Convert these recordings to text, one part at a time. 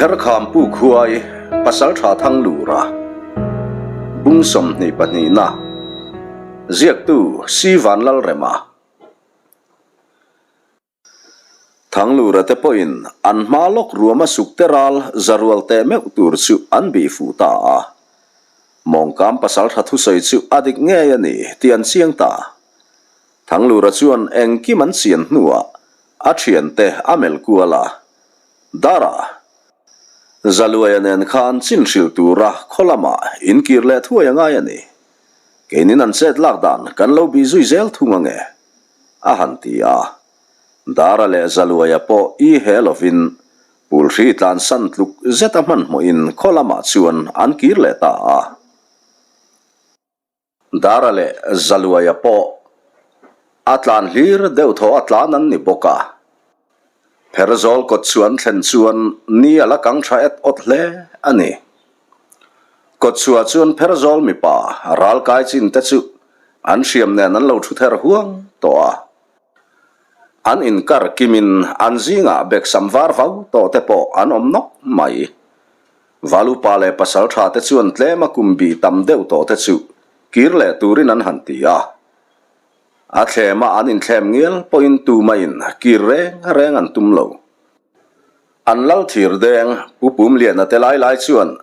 Pherkham Pu Khuai, Pasaltha Thanglura, Bung 22 na, Ziaktu Si Vanlalrema. Thanglura te pawhin an hma lawk ruama sukte ral za rual teh meuh tur chu an bih fuh ta a. Mawngkam pasaltha thusawi chu a dik ngei a ni tih an chiang ta. Thanglura chuan engkim an chian hnuah a thiante a melh kual a, Dara, Zaluaia nen khan chin hrilh tura khaw lamah inkir leh thuai a ngai a ni. Keinin an chet lak dan kan lo bih zui zel thung ange. A han ti a. Dara leh Zaluaia pawh i he lovin Pulhri tlansan tluk zeta hmanhmawhin khaw lamah chuan an kir leh ta a. Dara leh Zaluaia pawh a tlan hlir deuh thaw a tlan an ni bawk a. Pherzawl kawt chu an thlen chuan ni a la kang tha et awt hle a ni. Kawtchhuah chuan Pherzawl mipa ral kai chin te chu an hriam nen an lo thu ther huang tawh a. An inkar kimin an zingah beksam var vau tawh te pawh an awm nawk mai. Valupa leh pasaltha te chuan tlema kum bih tam deuh tawh te chu kir leh turin an han ti a. A thlema an inthlem ngial pawhin tumahin kir reng reng an tum lo. An lal thir deng Pu Pumliana te lai lai chuan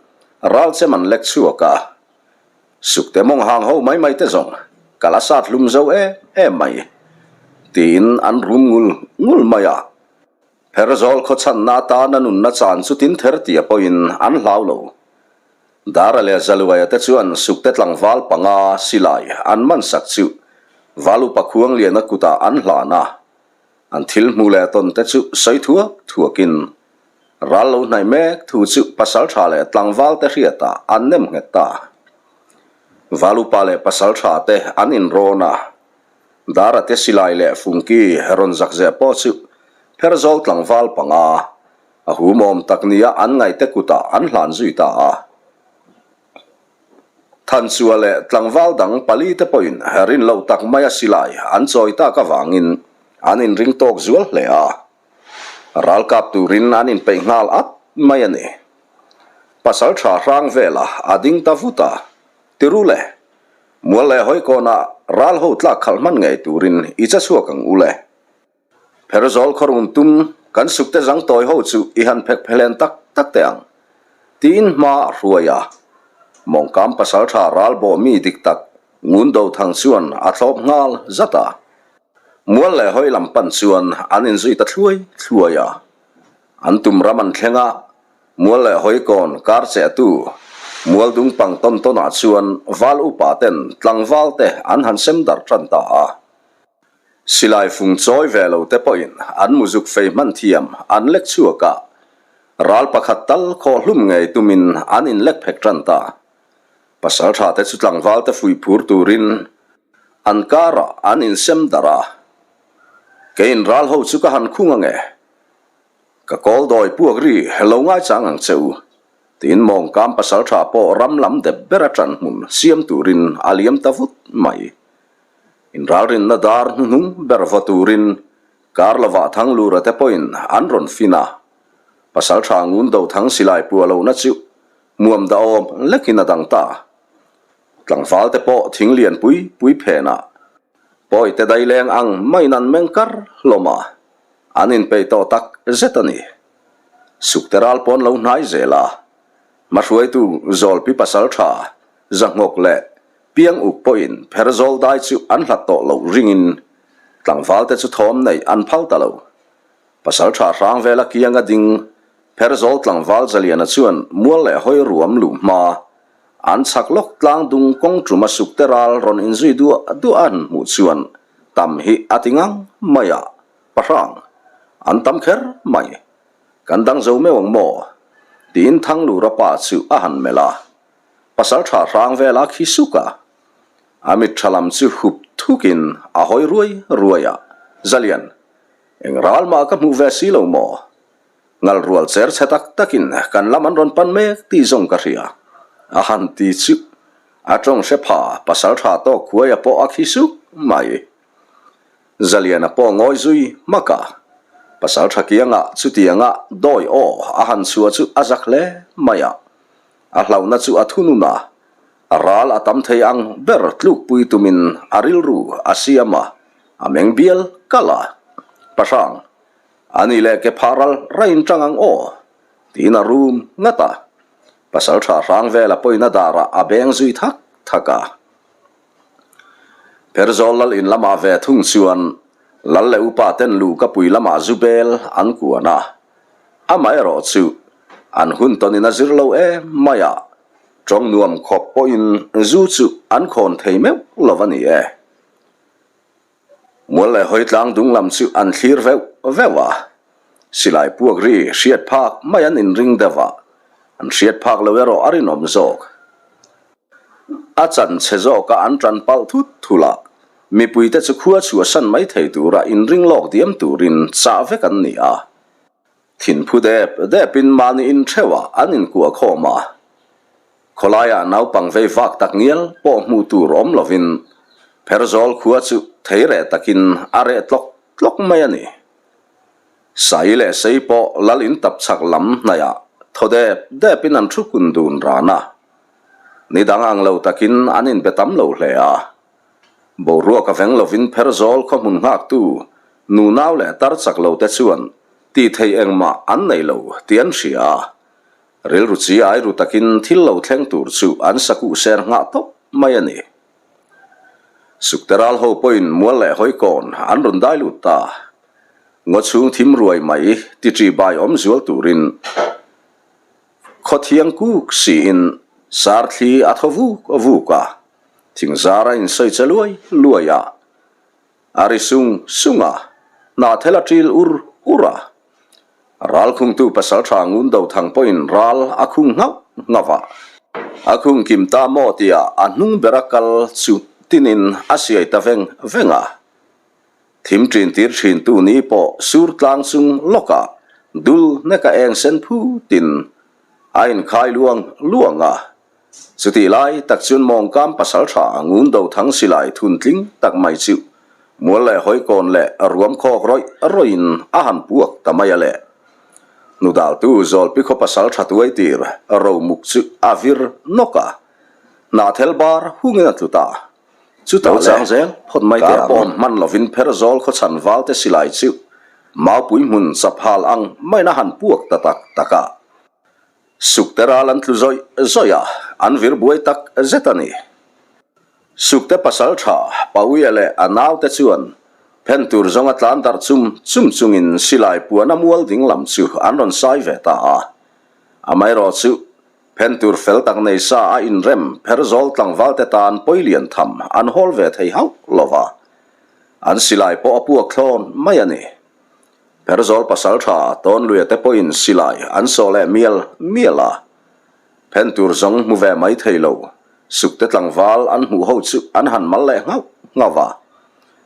ral chem an lek chhuak a, Sukte mawng hang ho mai mai te zawng ka la sat hlum zo em em mai tiin an rum ngul ngul mai a. Pherzawl khaw chhanna atana nunna chan chu tin ther tia pawhin an hlau lo. Dara leh Zaluaia te chuan Sukte tlangval panga silai an man sak chu Valupa Khuangliana kutah an hlan a. An thil hmuh leh tawn te chu sawi thuak thuakin ral lo hnaih mek thu chu pasaltha leh tlangval te hriatah an nem nghet ta. Valupa leh pasaltha te an inrawn a, Dara te silai leh fungki rawn zak zeh pawh chu Pherzawl tlangval panga a humawm tak nia an ngaihte kutah an hlan zui ta a. Thanchua leh tlangval dang pali te pawhin rin loh tak maia silai an chawi tak avangin an inring tawk zual hle a. Ralkap turin an inpeih nghal at mai a ni. Pasal tha hrang vela a ding ta vut a, Tiru le, mual leh hawikawnah ral ho tlak khalh hman ngei turin i che chhuak ang u le. Pherzawl khawrun tum kan sukte zang tawi ho chu i han phek phelen tak tak teh ang, tiin hma a hruai a. Mawngkam pasaltha ral bawh mi dik tak ngun do thang chuan a thlawp nghal zat a. Mual leh hawi lam pan chuan an inzui ta thluai thluai a. An tum ram an thleng a, mual leh hawi kawn kar chehtu mual dung pang tawn tawnah chuan val upa ten tlangval te an han sem darh tan ta a. Silai fung chawi ve lo te pawhin an muzuk fei hman thiam an lek chhuak a, ral pakhat tal khawh hlum ngei tumin an inlek phek tan ta. Pasaltha te chu tlangval te fuih phur turin an karah an insem darh a, Keiin ral ho chu ka han khung ange, ka kawl dawi puak ri lo ngaichang ang che u, tiin mawngkam pasaltha pawh ram lam dep ber a tan hmun siam turin a liam ta vut mai. Inralrinna dar hnuhnung ber va turin kar lovah Thanglura te pawhin an rawn fin a, Pasaltha ngun do thang silai pua lohna chu hmuam dahawm lekin a dang ta. Tlangval te pawh thing lian pui pui phenah pawi te daileng ang maiin an meng kar hlawm a, an inpeih tawh tak zet a ni. Sukte ral pawn lo hnai zel a, hmahruaitu Zawlpi Pasaltha Zahnghawk leh Piang uk pawhin Pherzawl dai chu an hlat tawh loh ringin tlangvalte chu thawm neih an phal ta lo. Pasaltha hrang vela kianga ding Pherzawl tlangval Zaliana chuan mual leh hawi ruam luh hma an chhak lawk tlang dung kawng tuma sukte ral rawn inzui duah duah an hmuh chuan tam hi a ti ngang mai a, pahrang an tam kher mai. Kan dang zo meuh ang maw? tiin Thanglura pa chu a han melh a. Pasal tha hrang vela khi suk a, a mit tha lam chu hup thukin a hawi ruai ruai a, Zalian, eng ral mah ka hmuh ve si lo maw? Ngal rual cher chhe tak takin kan lam an rawn pan mek tih zawng ka hria, a han ti chu a tawng hre pha pasal tha tawk khuaia pawh a khi suk mai. Zaliana pawh ngawi zui hmak a. Pasalṭha kiangah chutianga dawi aw a han chhuah chu a zak hle mai a, a hlauhna chu a thunun a, a ral a tam thei ang ber tlukpui tumin a rilru a siam a, a meng bial kalh a. Pahrang, a ni leh ke phah ral rain ṭang ang aw, tiin a rum ngat a. Pasalṭha hrang vela pawhin a darah a beng zui thak thak a. Pherzawl lal in lamah ve thung chuan lal leh upa ten luh ka pui lamah zu bel an kuan a, amaherawh chu an hun tawnin a zir lo em mai a, tawng nuam khawp pawhin zu chu an khawn thei meuh lo a ni e. Mual leh hawi tlang dung lam chu an thlir veuh veuh a, silai puak ri hriat phak mai an inring deuh a, an hriat phak lo erawh a rinawm zawk. A chan chhe zawka an tan palh thut thul a, mipuite chu khua chhuahsan mai thei tura inring lawk diam turin chah vek an ni a. Thinphu dep depin mahni intheuhah an inkuah khawm a. Khawlaiah naupang vei vak tak ngial pawh hmuh tur awm lovin Pherzawl khua chu thei reh takin a reh tlawk tlawk mai a ni. Sai leh sei pawh lal in tap chhak lam hnaihah thaw dep depin an thu kun dun ran a. Ni dang ang lo takin an inbe tam lo hle a. Boruak a veng lovin Pherzawl khaw hmun nghaktu nunau leh tar chak lo te chuan tih theih engmah an nei lo tih an hria a. Rilru chi ai ru takin thil lo thleng tur chu an sakuh ser nghah tawp mai a ni. Sukte ral ho pawhin mual leh hawi kawn an rawn dai lut ta. Ngaw chhung thim ruai mai ti ṭi bai awm zual turin khaw thiang kuk siin sar thli a thaw vuk vuk a, thing zar a insawi che luai luai a, a ri sung sung a, hnahthel a ṭil ur ur a. Ral khungtu pasalṭha ngun do thang pawhin ral a khung nghauh nghauh a. A khung kim ta maw tia a hnung bera kal chu tinin a siai ta veng veng a. Thim ṭin tir ṭhintu ni pawh sur tlang chung lawkah dul hneka eng sen phutin a inkhai luang luang a. Chutih lai tak chuan mawngkam pasalṭha ngun do thang silai thun tling tak mai chu mual leh hawikawn leh ruam khawk rawih rawih in a han puak ta mai a le. Hnudaltu Zawlpi khaw pasalṭha tuai tir romuk chu a vir nawk a, hnahthel bar hungin a tlu ta. Chutah le, kar pawm hman lovin Pherzawl khaw chhan valte silai chu maupui hmun chaphal ang maiin a han puak ta tak tak a. Sukte ral an tlu zawih zawih a, an vir buai tak zet a ni. Sukte pasal tha Pauia leh a naute chuan phen tur zawnga tlan darh chum chum chungin silai puana mual ding lam chu an rawn sai ve ta a. Amaherawh chu phen tur fel tak nei sa a inrem Pherzawl tlangvalte tan pawi lian tham an hawl ve thei hauh lo va, an silai pawh a puak thlawn mai a ni. Pherzawl pasalṭha Tawnluia te pawhin silai an sawh leh mial mial a, phen tur zawng hmu ve mai thei lo, Sukte tlangval an hmuh ho chu an han mal leh nghauh nghauh a.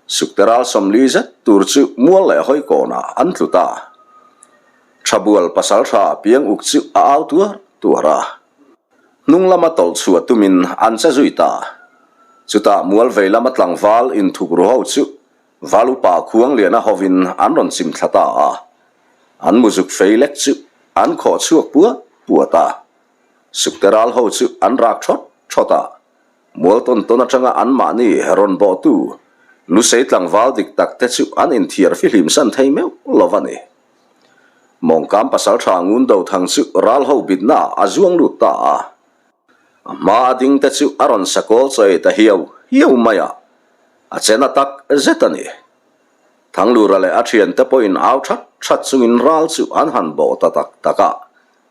Sukte ral 40 zet tur chu mual leh hawi kawnah an tlu ta. Ṭhabual pasalṭha piang uk chu a au tuar tuar a. Hnung lama tawlh chhuah tumin an che zui ta. Chutah mual vei lama tlangval inthuk ru ho chu Val upa Khuangliana hovin an rawn chim thla ta a, an muzuk fei lek chu an khawh chhuak puat puat a. Sukte ral ho chu an rak thawt thawt a, mual tawn tawn atanga anmahni rawn bawhtu Lusei tlangval dik tak te chu an inthiar fihlim san thei meuh lo a ni. Mawngkam pasaltha ngun do thang chu ral ho bitna a zuang lut ta a, A hma a ding te chu a rawn sakawl chaw ei ta hiau hiau mai a, a che na tak zet a ni. Thanglura leh a thiante pawhin au that that chungin ral chu an han bawh ta tak tak a,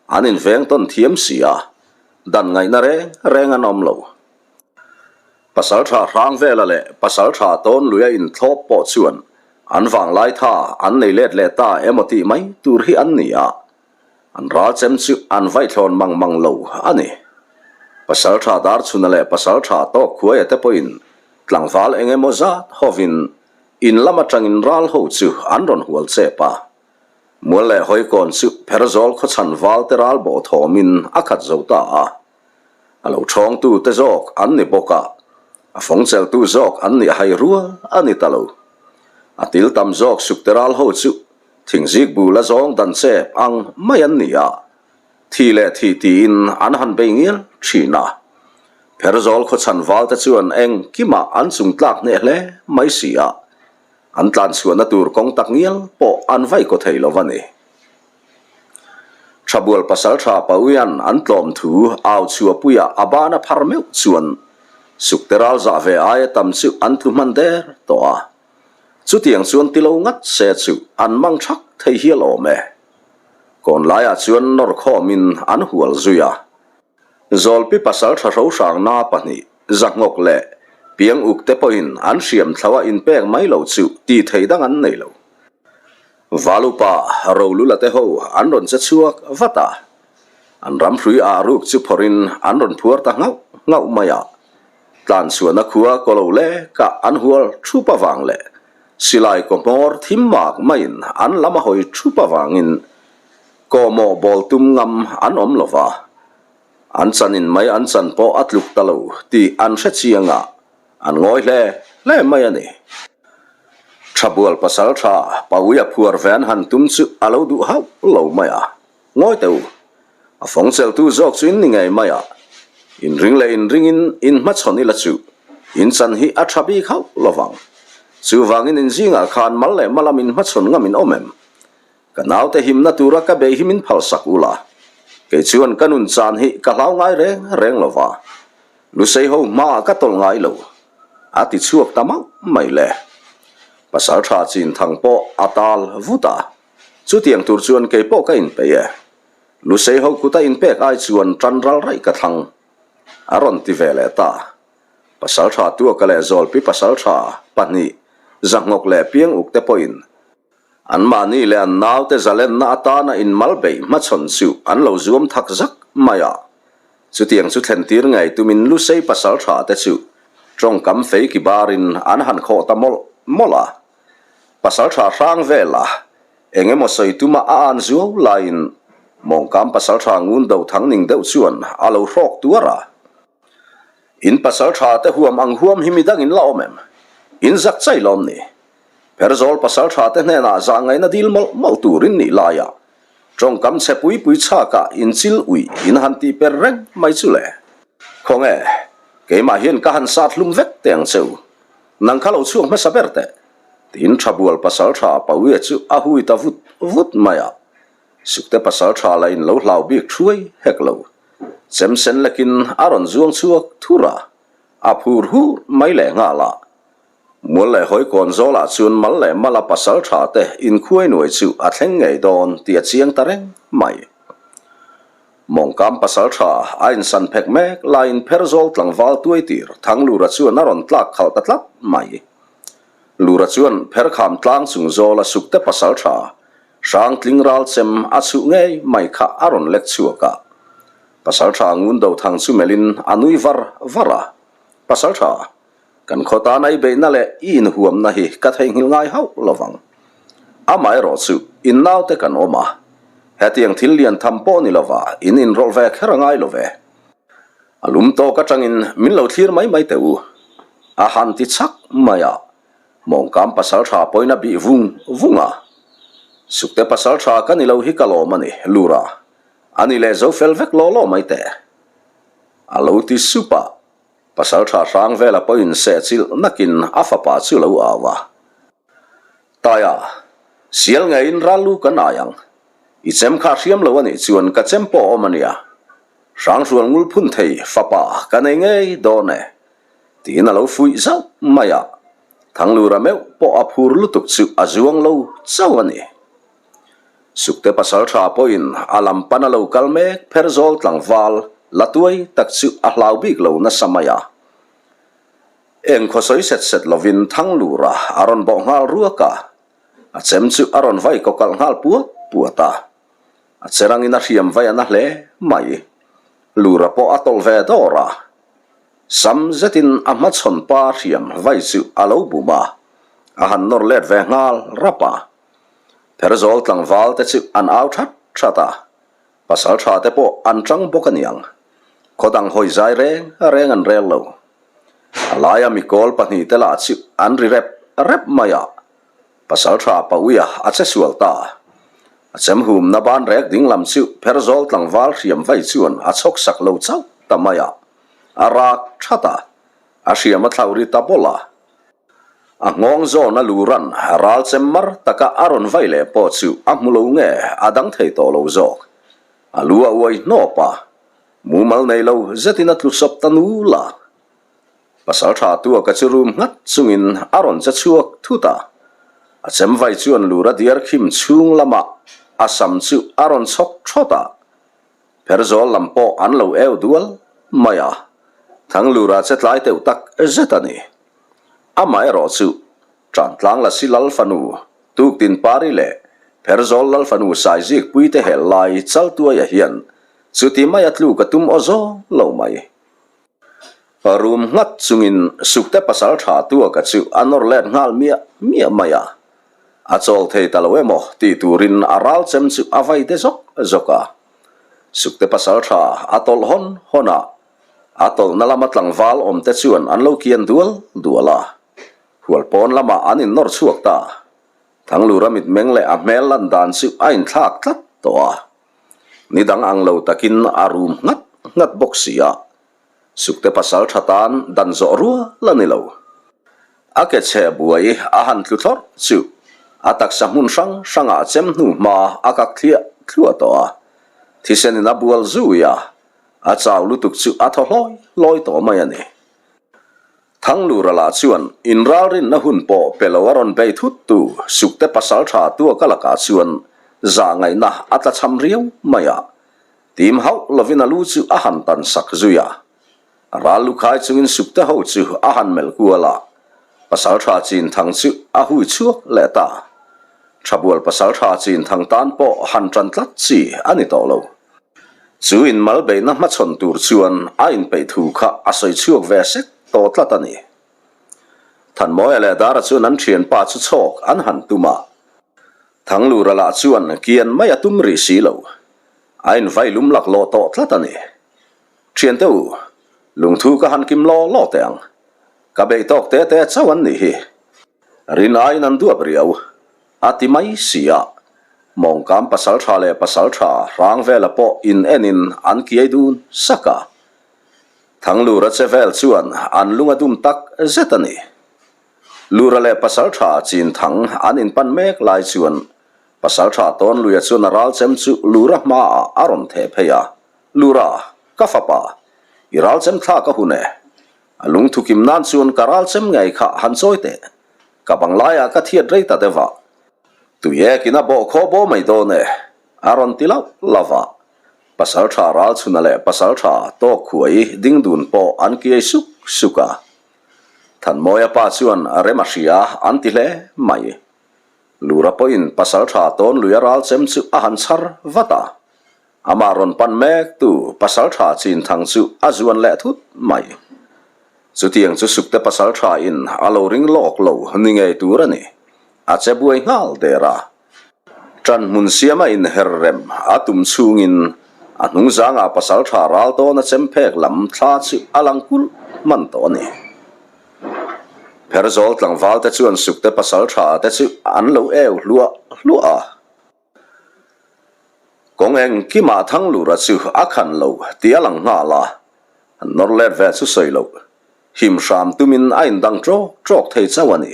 an inveng tawn thiam si a, dan ngaihna reng reng an awm lo. Pasaltha Hrangvela leh Pasaltha Tawnluia inthlawp pawh chuan an vanglai tha an nei let leh ta emaw tih mai tur hi an ni a, An ral chem chu an vaithlawn mang mang lo a ni. Pasaltha Darchhuna leh Pasaltha Tawkkhuaia te pawhin tlangval eng emaw zat hovin in lam atangin ral ho chu an rawn hual chep a. Mual leh Hawikawn chu Pherzawl khawchhan val te ral bawh thawmin a khat zo ta a. A lo thawngtu te zawk an ni bawk a, a fawngcheltu zawk an nih hai rual a ni ta lo. A til tam zawk sukte ral ho chu. Thingzik bu la zawng dan chep ang mai an ni a, thi leh thih tiin an han bei ngial thin a. Pherzawl khawchhan valte chuan engkimah an chung tlak hneh hle mai si a, an tlanchhuahna tur kawng tak ngial pawh an vai kaw thei lo a ni. Thabual pasaltha Pauian an tlawm thu au chhuahpuia a ban a phar meuh chuan Sukte ral zah ve aia tam chu an tlu hman der tawh a. Chutiang chuan ti lo ngat se chu an mang thak thei hial awm e. Kawn laiah chuan nawr khawmin an hual zui a. Zawlpi pasaltha hrohrangna pahnih Zahnawk leh Piang uk te pawhin an hriam thlo a inpek mai lo chu tih theih dang an nei lo. Valupa Rolula te ho an rawn che chhuak vat a, an ramhrui ah ruk chu phawrhin an rawn phuar ta nghauh nghauh mai a. Tlanchhuahna khua kaw lo lekah an hual thup avang leh silai kaw hmawr thim mak maiin an lam a hawi thup avangin kawhmawh bawl tum ngam an awm lo va. An chanin mai an chan pawh a tluk ta lo tih an hre chiang a, an ngawi hle hle mai a ni. Thabual pasal tha Pawia phuar ve an han tum chu a lo duh hauh lo mai a, ngawi teh u. A fawng cheltu zawk chu in ni ngei mai a, inring leh inringin in hmachhawn ila chu in chan hi a tha bik hauh lo vang. Chuvangin in zingah khan mal leh malam in hmachhawn ngam in awm em? Ka naute himna tura ka bei hi min phalsak ula, kei chuan ka nun chan hi ka hlau ngai reng reng lo va, Lusei ho hmaah ka tawlh ngai lo, a ti chhuak ta mauh mai le. Pasal tha chin thang pawh a tal vut a, chutiang tur chuan kei pawh ka inpeih e. Lusei ho kuta inpek ai chuan tan ral raih ka thlang, a rawn ti ve leh ta. Pasal tha tuaka leh zawlpi pasal tha pahnih zahnawk leh piang uk te pawhin Anmahni leh an naute zalenna atana inmal beih hmachhawn chu an lo zuam thak zak mai a. Chutiang chu thlentir ngei tumin Lusei pasal tha te chu tawngkam fei ki barin an han khawh ta mawlh mawlh a. Pasal tha hrang vela eng emaw sawi tuma a an zuau laiin mawngkam pasal tha ngun do thang ning deuh chuan a lo hrawk tuar a. In pasal tha te huam ang huam hi midang in la awm em? In zak chai lawm ni? Pherzawl pasal tha te hnenah zah ngaihna dil mawlh mawlh tur in nih laiah tawngkam chhe pui pui chhakah in chil uih in han tih per reng mai chu le. Khawnge, keimah hian ka han sat hlum vek teh ang che u. Nang kha lo chhuak hmasa ber teh, tiin Thabual pasal tha Pauia chu a hui ta vut vut mai a. Sukte pasal tha lah in lo hlau bik thuai hek lo. Chem sen lekin a rawn zuang chhuak thur a, a phur hur mai leh nghal a. Mual leh hawi kawn zawlah chuan mal leh mala pasal tha te inkhuai nuai chu a thleng ngei dawn tih a chiang ta reng mai. Mawngkam pasal tha a insan phek mek laiin Pherzawl tlangval tuai tir Thanglura chuan a rawn tlak khalh ta tlat mai. Lura chuan Pherkham tlang chung zawla Sukte pasal tha Hrangtling ral chem a chhuh ngei mai kha a rawn lek chhuak a. Pasaltha ngun do thang chu melhin a nui var var a. Pasaltha, kan khaw tana i beihna leh i inhuamna hi ka theihnghilh ngai hauh lo vang. Amaherawh chu in naute kan awm a, hetiang thil lian tham pawh ni lova in inrawlh ve kher a ngai lo ve. A lum tawk atangin min lo thlir mai mai teh u, a han ti chak mai a. Mawngkam pasal tha pawhin a bih vung vung a, Sukte pasal tha ka ni lo hi ka lawm a ni, Lura, a ni leh zo fel vek law law mai teh. A lo ti sup a, pasal tha hrang vela pawhin sehchilh nakin a fapa chu lo au a. Taia, sial ngeiin ral lu kan ai ang. I chem kha hriam lo a nih chuan ka chem pawh a awm a nia. Hranghrual ngul phun thei fapa ka nei ngei dawn e. Tiin a lo fuih zauh mai a, Thanglura meuh pawh a phur lutuk chu a zuang lo chauh a ni. Sukte pasal tha pawhin a lam pan a lo kal mek Pherzawl tlangval la tuai tak chu a hlau bik lo nasa mai a. Eng khaw sawi set set lovin Thanglura a rawn bawh nghal ruak a, a chem chu a rawn vai kaw kalh nghal puat puat a. A che rangin a hriam vai a na hle mai. Lura pawh a tawlh ve dawr a. Sam zetin a hmachhawn pa hriam vai chu a lo bum a, a han nawr let ve nghal rap a. Pherzawl tlangval te chu an au that that a, pasal tha te pawh an tang bawk a niang. Khaw dang hawi zai reng reng an rel lo. A laia mikawl pahnihte lah chu an ri rep rep mai a. Pasalṭha Pauia a che sual ta. A chem humna ban rek ding lam chu Pherzawl tlangval hriam vai chuan a chhawk sak lo chauh ta mai a, a rak that a, a hriam a thlauh ri ta bawlh a. A nghawng zawn a luran ral chem mar taka a rawn vai leh pawh chu a hmu lo nge a dang thei tawh lo zawk. A lu a uai hnawp a, mumal nei lo zetin a tlu sawp ta nul a. Pasalṭha tuaka chu rum nghat chungin a rawn che chhuak thut a, a chem vai chuan lur a diar khim chhung lamah a sam chu a rawn chhawk thawt a, Pherzawl lam pawh an lo eu dual mai a, Thanglura che tlai teuh tak zet a ni. Amaherawh chu Ṭantlang Lasi Lal fanu Tuktin Pari leh Pherzawl Lal fanu Saizikpui te hel lai Chaltuaia hian chuti maia tluk a tum aw zawng lo mai. Rum nghat chungin Sukte pasal tha tuaka chu a nawr let nghal miah miah mai a, a chawl thei ta lo emaw tih turin a ral chem chu a vai de zawk zawk a. Sukte pasal tha a tawlh hawn hawn a, a tawlhna lama tlangval awmte chuan an lo kian dual dual a, hual pawn lamah an innawr chhuak ta. Thanglura mitmeng leh a hmel lan dan chu a inthlak tlat tawh a. Ni dang ang lo takin a rum nghat nghat bawk si a, Sukte pasal tha tan dan zawh rual a ni lo. A ke chhe buai a han tlu thlawrh chu a taksa hmun hrang hrangah chem hnu hma a kak thliah thluah tawh a, thisenin a bual zui a, a chau lutuk chu a thaw hlawi hlawi tawh mai a ni. Thanglura lah chuan inralrinna hun pawh pe lo a rawn bei thut tu Sukte pasaltha Tuaka lakah chuan zahngaihna a tlachham riau mai a, tim hauh lovin a lu chu a han tan sak zui a. Ral lukhai chungin Sukte ho chu a han melh kual a, pasaltha Chinthang chu a hui chhuak leh ta. Thabual pasaltha Chinthang tan pawh han tan tlat chi a ni tawh lo. Chu inmal beihna hmachhawn tur chuan a inpeih thu kha a sawi chhuak ve sek tawh tlat a ni. Thanmawia leh Dara chuan an thianpa chu chhawk an han tum a, Thanglura lah chuan kian mai a tum rih si lo, a invai lum laklawh tawh tlat a ni. Thiante u, lungthu ka han kim law law teh ang. Ka beih tawk te te chauh an nih hi. Rin aiin an duap riau. A ti mai si a, mawngkam pasaltha leh pasaltha hrang vela pawh in enin an kiai dun sak a. Thanglura che vel chuan an lung a dum tak zet a ni. Lura leh pasaltha Chinthang an inpan mek lai chuan pasaltha Tawnluia chuan a ralchem chu Lura hmaah a rawn theh phei a, Lura, ka fapa, i ralchem thlak a hun e. A lungthu kim nan chuan ka ralchem ngei kha han chawi teh. Ka bang laiah ka thiat rei ta deuh a, tui ekin a bawh khaw baw mai dawn e, a rawn ti lauh lauh a. Pasalṭha Ralchhuna leh Pasalṭha Tawkkhuai ding dun pawh an kiai suk suk a. Thanmawia pa chuan rem a hria an ti hle mai. Lura pawhin Pasalṭha Tawnluia ralchem chu a han chhar vat a. Amah rawn pan mek tu Pasalṭha Chinthang chu a zuan leh thut mai. Chutiang chu Sukte Pasalṭha in a lo ring lawk lo ni ngei tur a ni. A che buai nghal der a. Ṭan hmun siama inher rem a tum chhungin a hnungzangah Pasalṭha ral tawn a chem phek lam thla chu a lang kulh hman tawh a ni. Pherzawl tlangval te chuan Sukte Pasalṭha te chu an lo eu hluah hluah a. Kawng engkimah Thanglura chu a khan lo tih a lang nghal a, an nawr let ve chu sawi loh. Him hram tumin a indang ṭawk ṭawk thei chauh a ni.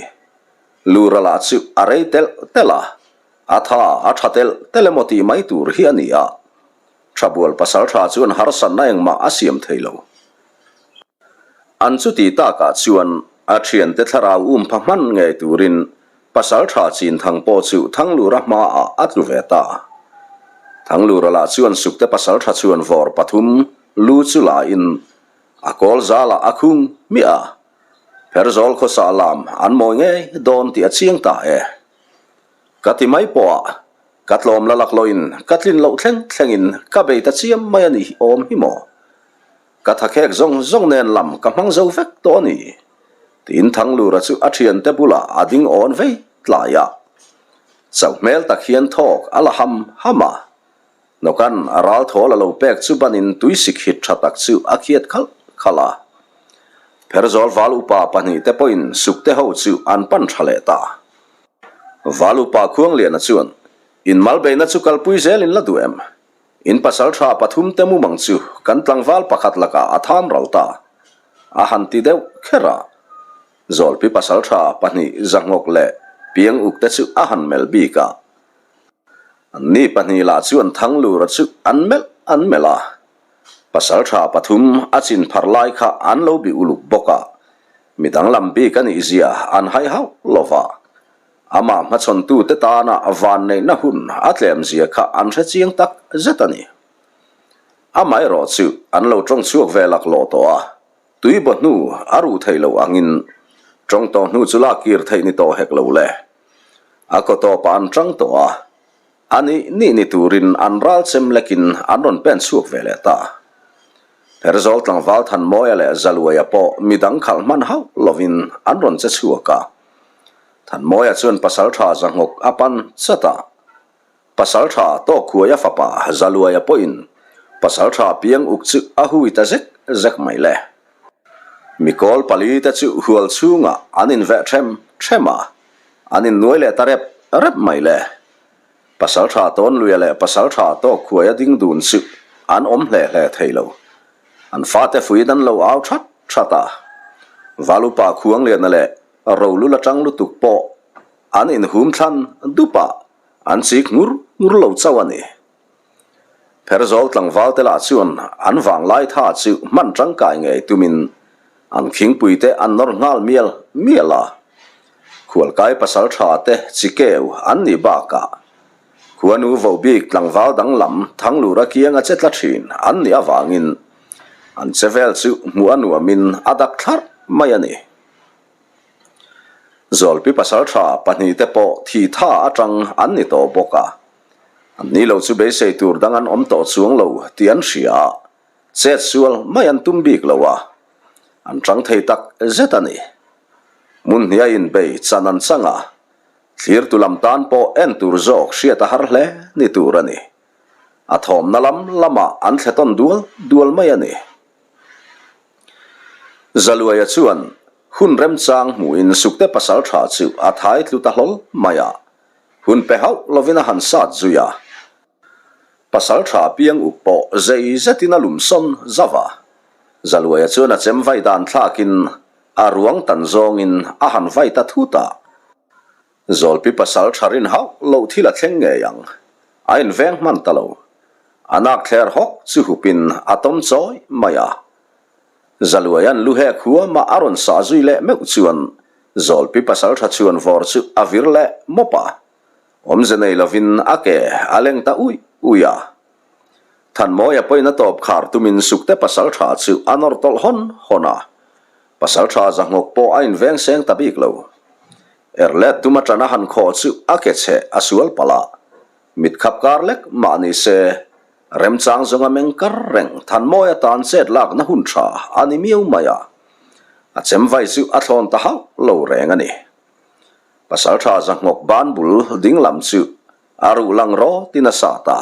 Lura lah chu a rei telh telh a, a tha a ṭha telh telh emaw tih mai tur hi a ni a. Ṭhabual pasalṭha chuan harsatna engmah a siam thei lo. An chuti takah chuan a thiante thlarau um pha hman ngei turin Pasaltha Chinthang pawh chu Thanglura hmaah a tlu ve ta. Thanglura lah chuan Sukte Pasaltha chuan vawr pathum lu chu lain a kawl zalah a khung hmiah a, Pherzawl khawsa lam an mawi ngei dawn tih a chiang ta e. Ka ti mai pawhah ka tlawm la laklawhin ka tlin loh thleng thlengin ka bei ta chiam mai a nih awm hi maw? Ka thakhek zawng zawng nen lam ka hmang zo vek tawh a ni, tiin Thanglura chu a thiante bulah a ding awn vei tlai a. Chauh hmel tak hian thawk a la ham ham a. Nawkan a ral thawl a lo pek chu banin tuisik hit tha tak chu a khiat khalh khalh a. Pherzawl val upa pahnihte pawhin sukte ho chu an pan tha leh ta. Valupa Khuangliana chuan, In malbeihna chu kalpui zelin la duh em? In pasal tha pathumte mumang chu kan tlangval pakhat lakah a tham ral ta, a han ti deuh kher a. Zawlpi pasal tha pahnih Zahnghawk leh Piang Ukte chu a han melh bik a. Anni pahnih lah chuan Thanglura chu an melh an melh a. Pasal tha pathum a chin pharh lai kha an lo bih uluk bawk a, midang lam bik a nih zia an hai hauh lo va. Amah hmachhawntute tana vanneihna hun a tlem zia kha an hre chiang tak zet a ni. Amaherawh chu an lo tawng chhuak ve laklawh tawh a, tuibaw hnu a ruh theih loh angin tawng tawh hnu chu lak kir theih ni tawh hek lo le. A kaw tawpah an tang tawh a, A nih nih ni turin an ral chem lekin an rawn pen chhuak ve leh ta. Pherzawl tlangval Thanmawia leh Zaluaia pawh midang khalh hman hauh lovin an rawn che chhuak a. Thanmawia chuan Pasaltha Zahnghawk a pan chat a. Pasaltha Tawkkhuaia fapa Zaluaia pawhin Pasaltha Piang uk chu a hui ta zek zek mai le. Mikawl pali te chu hual chhungah an inveh them them a, an innuai leh ta rep rep mai le. Pasaltha Tawnluia leh Pasaltha Tawkkhuaia ding dun chu an awm hle hle thei lo. An fate fuiin an lo au that that a. Valupa Khuangliana leh Rolul atang lutuk pawh an inhum thlan dup a, an chik ngur ngur lo chauh a ni. Pherzawl tlangval te lah chuan an vanglai tha chu hman tangkai ngei tumin an khingpui te an nawr nghal mial mial a. Khualkai pasal tha te chi keu an nih bakah khuanu vo bik tlangval danglam Thanglura kianga che tla thin an nih avangin an che vel chu hmuh a nuamin a dak thlarh mai a ni. Zawlpi pasal tha pahnihte pawh thi tha atang an ni tawh bawk a. An ni lo chu beisei tur dang an awm tawh chuang lo tih an hria a, chet sual mai an tum bik lo a, an chang thei tak zet a ni. Hmun hnih a inbei chan an chang a, thlirtu lam tan pawh en tur zawk hriat a har hle ni tur a ni. A thawmna lam lamah an thle tawn dual dual mai a ni. Zaluaia chuan hun remchang hmuhin Sukte pasal tha chu a thai tlu ta hlawl mai a, Hun pe hauh lovin a han sat zui a, pasal tha piang uk pawh zei zetin a lum sawn zauh a. Zaluaia chuan a chem vai dan thlakin a ruang tan zawngin a han vai ta thut a. Zawlpi pasal tha rin hauh loh thil a thleng ngei ang, a inveng hman ta lo. A nak thler hawk chu hupin a tawm chawi mai a. Zaluaia'n lu hek huama a rawn sah zui leh meuh chuan Zawlpi pasaltha chhuan vawr chu a vir leh mawp a, awmze nei lovin a ke a leng ta uih uih a. Thanmawia pawhin a tawp khar tumin Sukte pasaltha chu a nawr tawlh hawn hawn a, pasaltha Zahnghawk pawh a inveng seng ta bik lo. Erlet tum atana han khawh chu a ke chheh a sual palh a, mit khap kar lek mah ni se Remchang zawnga meng kar reng Thanmawi atan chet lakna hun tha a ni miau mai a, a chem vai chu a thlawn ta hauh lo reng a ni. Pasaltha Zahnghawk ban bul ding lam chu a ruh lang rawtin a sat a,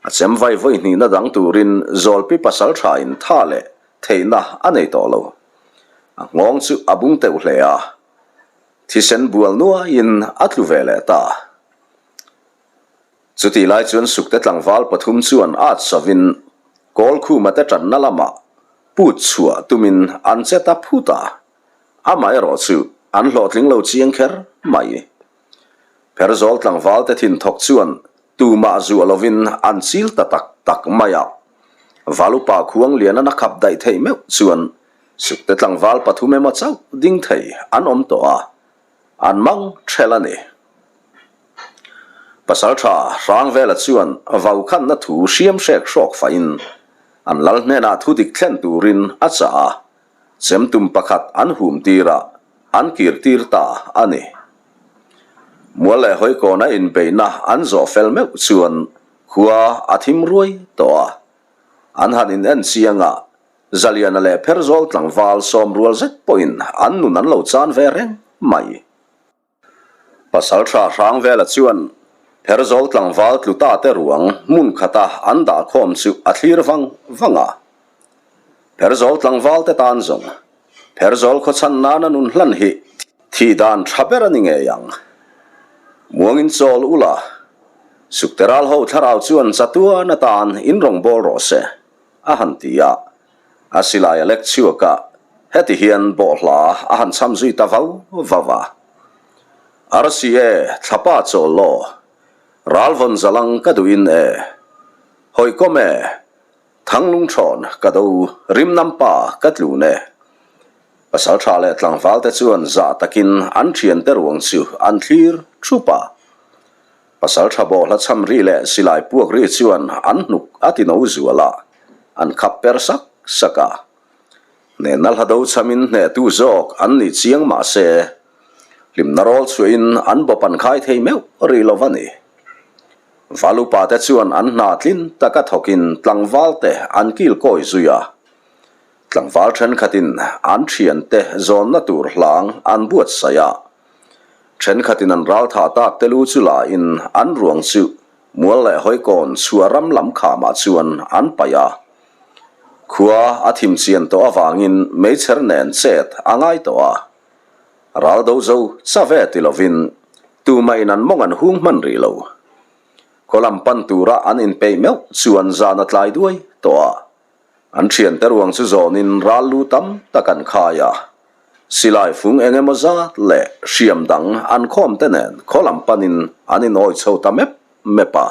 a chem vai vawi hnihna dang turin Zawlpi pasaltha in tha leh theihna a nei tawh lo. A nghawng chu a bung teuh hle a, thisen bual nuaiin a tlu ve leh ta. Chutih lai chuan Sukte tlangval pathum chuan at savin Kawlkhuma te tanna lamah put chhuah tumin an che ta phut a, amaherawh chu an hlawhtling lo chiang kher mai. Pherzawl tlangval te thinthawk chuan tumah zuah lovin an chil ta tak tak mai a, Valupa Khuanglianan a khap daih theih meuh chuan Sukte tlangval pathum emaw chauh ding thei an awm tawh a, An mang ṭhel a ni. Pasalṭha Hrangvela chuan vaukhanna thu hriam hrek hrawk fahin an lal hnenah thu dik thlen turin a chah a, chemtum pakhat an hum tir a, an kir tir ta a ni. Mual leh Hawikawna inbeihna an zawh fel meuh chuan khua a thim ruai tawh a, an han in en chiang a, Zaliana leh Pherzawl tlangval sawm rual zet pawhin an nun an lo chan ve reng mai. Pasaltha Hrangvela chuan Pherzawl tlangval tlu ta te ruang hmun khata an dah khawm chu a thlir vang vang a. Pherzawl tlangval te tan zawng Pherzawl khawchhan nana nun hlan hi thih dan tha ber a ni ngei ang. Muangin chawl ula, Sukteral ho thlarau chuan chatuan atan in rawn bawl rawh se, a han ti a. A silai a lek chhuak a, heti hian bawhhla a han cham zui ta vau vau a. Arsi e, thlapa chawl law, ral vawn zalang ka duhin e, hawikawm e, Thanglung thawn ka do, rimnam pa ka tlun e. Pasal tha leh tlangval te chuan zah takin an thiante ruang chu an thlir thup a. Pasal tha bawhla cham ri leh silai puak ri chuan an hnuk a ti no zual a, an khap per sak sak a. Hnehna hla do chamin hnehtu zawk an ni chiang mah se, hlimna rawl chhuahin an bawp an khai thei meuh rih lo va ni. Valupa te chuan an hna tlin taka thawkin tlangval te an kil kawi zui a. Tlangval thenkhatin an thiante zawnna tur hlang an buatsaih a. Thenkhatin an ral tha tak te lu chu la in an ruang chu mual leh hawikawn chhuah ram lam khamah chuan an paih a. Khua a thim chian tawh avangin meichher nen chet a ngai tawh a. Ral do zo chave ti lovin tumahin an mawng an hung hman rih lo. Khaw lam pan tura an inpeih meuh chuan zan a tlai duai tawh a. An thiante ruang chu zawnin ral lu tam tak an khai a. Silai fung eng emaw zat leh hriam dang an khawm te nen khaw lam panin an inawi chho ta mep mep a.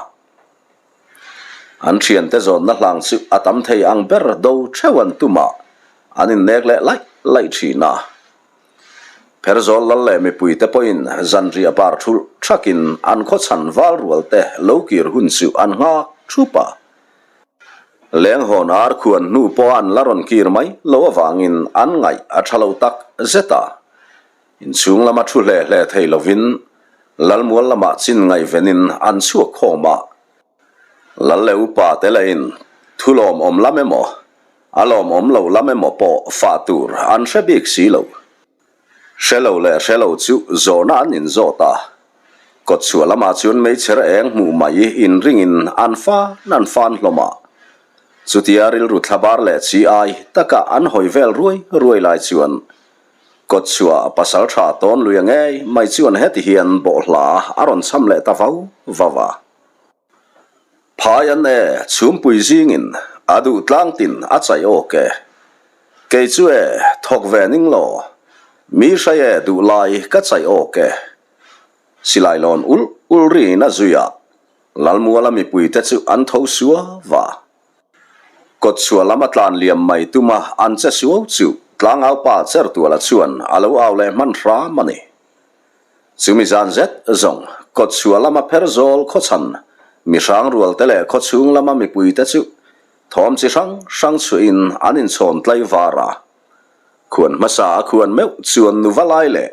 An thiante zawnna hlang chu a tam thei ang ber do theuh an tum a, an innek leh laih laih thin a. Pherzawl lal leh mipuite pawhin zanriah bar thulh thakin an khawchhan val rualte lo kir hun chu an nghak thup a. Lenghawn ar khuan hnu pawh an la rawn kir mai lo avangin an ngaih a tha lo tak zet a. Inchhung lama thu hle hle thei lovin Lalmual lamah chin ngaihvenin an chhuak khawm a. Lal leh upa te lahin thu lawmawm lam emaw, a lawmawm lo lam emaw pawh fah tur an hre bik si lo. Hre lo leh hre lo chu zawhna an inzawt a, kawtchhuah lamah chuan meichher eng hmuh mai inringin an fan an fan hlawm a. Chutia rilru thlabar leh chi ai taka an hawi vel ruai ruai lai chuan Kawtchhuah pasal tha tawn lui a ngei mai chuan heti hian bawhhla a rawn cham leh ta vau vau a. Phai an e, chhumpui zingin a duh tlang tin a chaih awk e. Kei chu e, thawk ve ning law, mi hrai e duh lai ka chaih awk e. Silai lawn ulh ulh riin a zui a, Lalmuala mipuite chu an tho suau va. Kawtchhuah lam a tlan liam mai tuma an che suau chu tlangaupa Chertuala chuan a lo au leh hman hram a ni. Chumi zan zet zawng kawtchhuah lama pher zawl khawchhan mihrang rualte leh khawchhung lama mipuite chu thawm chi hrang hrang chhuahin an inchhawn tlai var a. Khuan hmasa a khuan meuh chuan nuva lai leh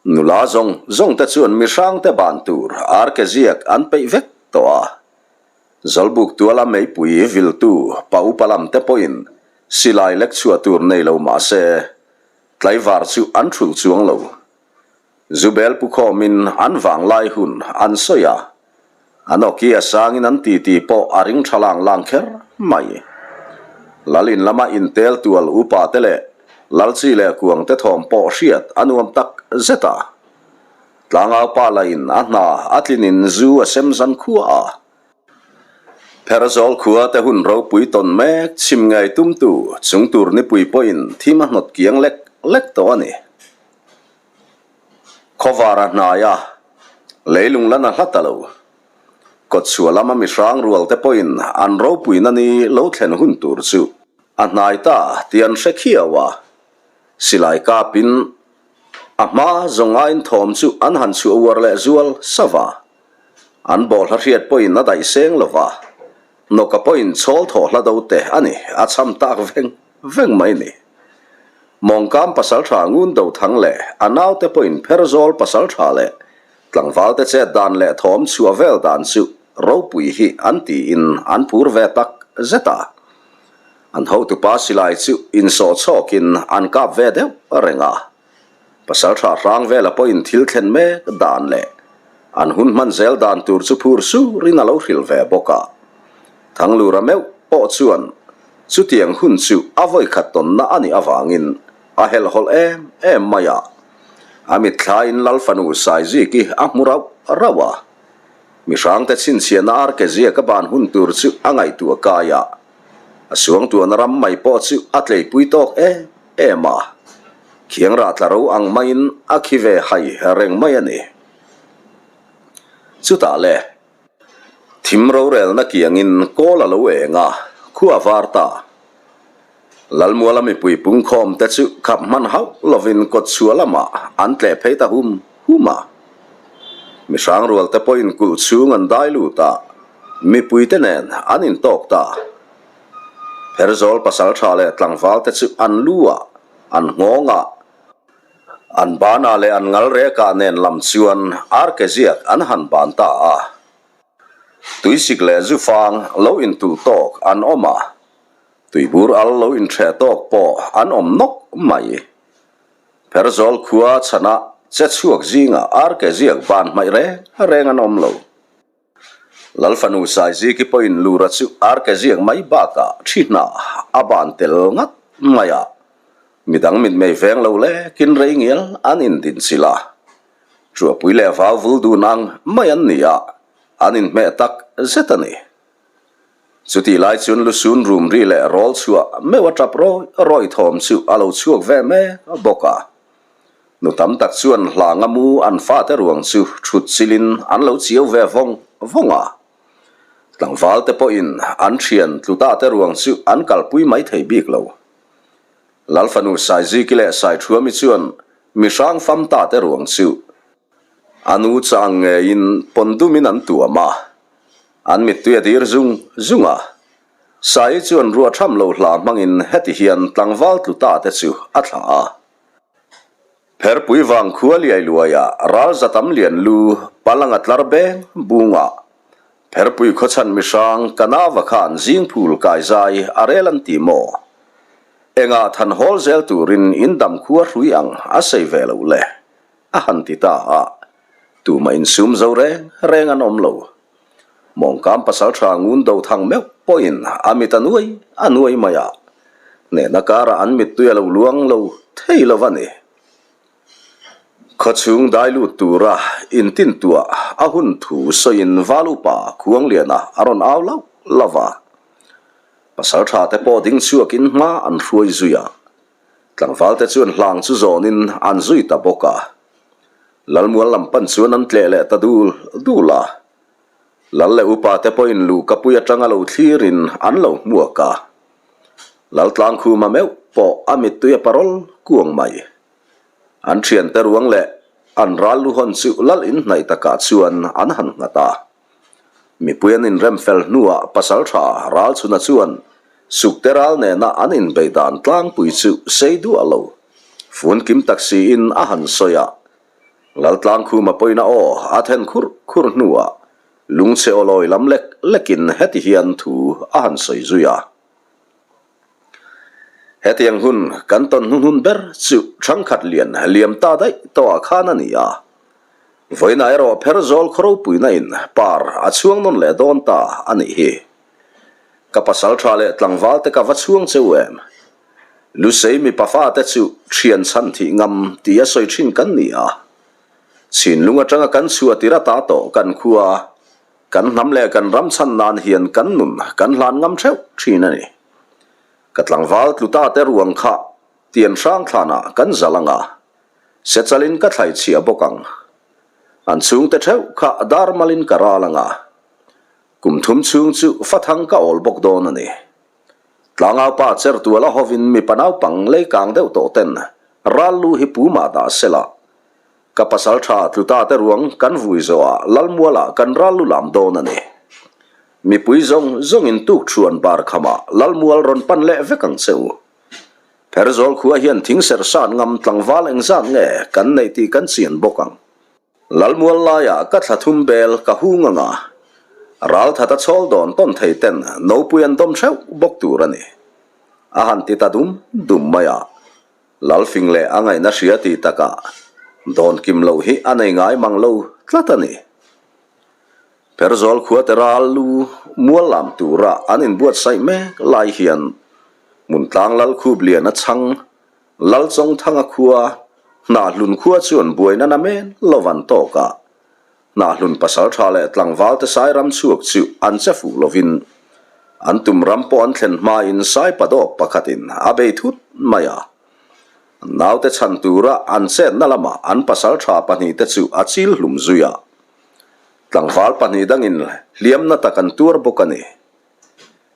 nula zawng zawngte chuan mihrangte ban tur arke ziak an peih vek tawh a. Zawlbuk tuala meipui viltu pa upa lam te pawhin silai lek chhuah tur nei lo mah se, tlaivar chu an thulh chuang lo. Zubel pu khawmin an vanglai hun an sawi a, an awki a sangin an titi pawh a ring tha lang lang kher mai. Lal in lama intel tual upa te leh Lalchi leh kuang te thawm pawh hriat a nuam tak zet a. Tlangau pa lahin a hna a tlinin zu a sem zan khua a. Pherzawl khua te hun ropui tawn mek chhim ngei tumtu chung tur nipui pawhin thim a hnawt kiang lek lek tawh a ni. Khawvar a hnai a, leilung lan a hla ta lo. Kawtchhuah lama mihrang rual te pawhin an ropuina ni lo thlen hun tur chu a hnai ta tih an hre khiau a. Silai kapin A hma zawng aiin thawm chu an han chhuah uar leh zual sauh a. An bawlhla hriat pawhin a daih seng lo va, Nawka pawhin chhawl thawh hla do te a ni, a cham tak veng veng mai ni. Mawngkam pasaltha ngun do thang leh a naute pawhin pherzawl pasaltha leh tlangvalte chet dan leh thawm chhuah vel dan chu ropui hi an tiin an phur ve tak zet a. An hotupa silai chu insawh chhawkin an kap ve deuh reng a. Pasaltha hrang vela pawhin thil thlen mek dan leh an hun hman zel dan tur chu phur surin a lo hrilh ve bawk a. Thanglura meuh pawh chuan chutiang hun chu a vawikhat tawnna a nih avangin a helhhawlh em em mai a. A mitthlaiin Lal fanu Saiziki a hmu rauh rauh a. Mihrangte chhinchhiahna ar ke ziak a ban hun tur chu a ngaihtuah kai a. A suangtuahna ram mai pawh chu a tleipui tawk em em a. Khiang rah tla ro ang maiin a khi ve hai reng mai a ni. Chutah le, thim rorelna kiangin kawl a lo eng a, khua a var ta. Lalmuala mipui pungkhawm te chu khap hman hauh lovin kawtchhuah lamah an tleh phei ta hum hum a. Mihrang rual te pawhin kulh chhung an dai lut a, mipui te nen an intawk ta. Pherzawl pasaltha leh tlangval te chu an lu ah, an nghawng ah, An banah leh an ngal rekah nen lam chuan arke ziak an han ban ta a. Tuisik leh zufang lo intulh tawk an awm a, tuibur al lo intheh tawk pawh an awm nawk mai. Pherzawl khua chhana che chhuak zingah arke ziak ban hmaih reng reng an awm lo. Lalfanu Saiziki pawhin Lura chu arke ziak mai bakah thi hnah a ban tel ngat mai a, midang mitmei veng lo lekin rei ngial an indin chilh a. Chuapui leh vau vul dun ang mai an ni a, an inhmeh tak zet a ni. Chutih lai chuan lusun rum ri leh rawl chhuah meuh a tap rawi rawi thawm chu a lo chhuak ve mek bawk a. Nu tam tak chuan hlanga mu an fate ruang chu thut chilin an lo chiau ve vawng vawng a. Tlangval te pawhin an thian tluta te ruang chu an kalpui mai thei bik lo. Lalfanu Saiziki leh Saithuami chuan mihrang famta te ruang chu a nu chang ngeiin pawn dumin an tuam a, an mittui a dir zung zung a. Sai chuan ruah tham lo hla hmangin heti hian tlangval tluta te chu a thlah a. Pherpui vang khua liai luaia ral zatam lian lu palanga tlar beng bunga Pherpui khawchhan mihrang Kanava khan zingphul kai zai a rel an ti maw? Engah than hawl zel turin in dam khua hrui ang a sei ve lo le? a han ti ta a, tumah insum zo reng reng an awm lo. Mawngkam pasaltha ngun do thang meuh pawhin a mit a nuai a nuai mai a, hnehna karah an mittui a lo luang lo thei lo a ni. Khawchhung dai lut tura intintuah a hun thu sawiin Val upa Khuangliana a rawn au lauh lauh a, pasaltha te pawh ding chhuakin hma an hruai zui a, tlangval te chuan hlang chu zawnin an zui ta bawk a. Lalmual lam pan chuan an tleh leh ta dul dul a. Lal leh upa te pawhin luhkapui atanga lo thlirin an lo hmuak a. Laltlangkhuma meuh pawh a mittui a parawl kuang mai. An thiante ruang leh an ral luhawn chu lal inhnaih takah chuan an han nghat a. Mipui an inrem fel hnuah Pasaltha Ralchhuna chuan Sukte ral nena an inbeih dan tlangpui chu sei duah lo. Fun kim tak siin a han sawi a. Laltlangkhuma pawina aw a then khur khur hnuah lungchhe awlawi lam lek lekin heti hian thu a han sawi zui a. Hetiang hun kan tawn hnuhnun ber chu thangkhat lian liam ta daih tawhah khan a ni a. Vawiinah erawh Pherzawl khaw ropuina in par a chhuang nawn leh dawn ta a nih hi. Ka pasal tha leh tlangval te ka va chhuang cheu em? Lusei mipa fate chu thian chhan thih ngam tih a sawi thin kan ni a. Chhinlung atanga kan chhuah tir ata tawh kan khua, kan hnam leh kan ram chhan nan hian kan nun kan hlan ngam theuh thin a ni. Ka tlangval tluta te ruang kha tian hrang thlanah kan zal ang a. Sechalin ka thlai chhiah bawk ang. An chhungte theuh kha dar malin ka ral ang a. Kum thum chhung chu fathang ka awl bawk dawn a ni. Tlangaupa chertuala hovin mipa naupang leikang deuh tawh ten ral lu hi pumah dah sela. Ka pasal tha tluta te ruang kan vui zawhah Lalmualah kan ral lu lam dawn a ni. Mipui zawng zawngin tukṭhuan bar khamah Lalmual rawn pan leh vek ang che u. Pherzawl khua hian thing serh sat ngam tlangval engzat nge kan neih tih kan chian bawk ang. Lalmual laiah ka thla thum bel ka hung ang a, ral that a chhawl dawn tawn thei ten nopui an dawm theuh bawk tur a ni. A han ti ta dum dum mai a, Lalfing leh a ngaihna hria tih takah dawn kim loh hi a nei ngai mang lo tlat a ni. Pherzawl khuate ral lu mual lam tura an inbuatsaih mek lai hian Hmuntlang Lalkhup Liana chhang Lalchawngthanga khua. Hnahhlun khua chuan buaina namen lo an tawk a. Hnahhlun pasaltha leh tlangvalte sai ram chhuak chu an che fuh lovin an tum ram pawh an thlen hmain sai padawp pakhatin a bei thut mai a. Naute chhan tura an chetna lamah an pasaltha pahnihte chu a chil hlum zui a. Tlangval pahnih dangin hliamna tak an tuar bawk a ni.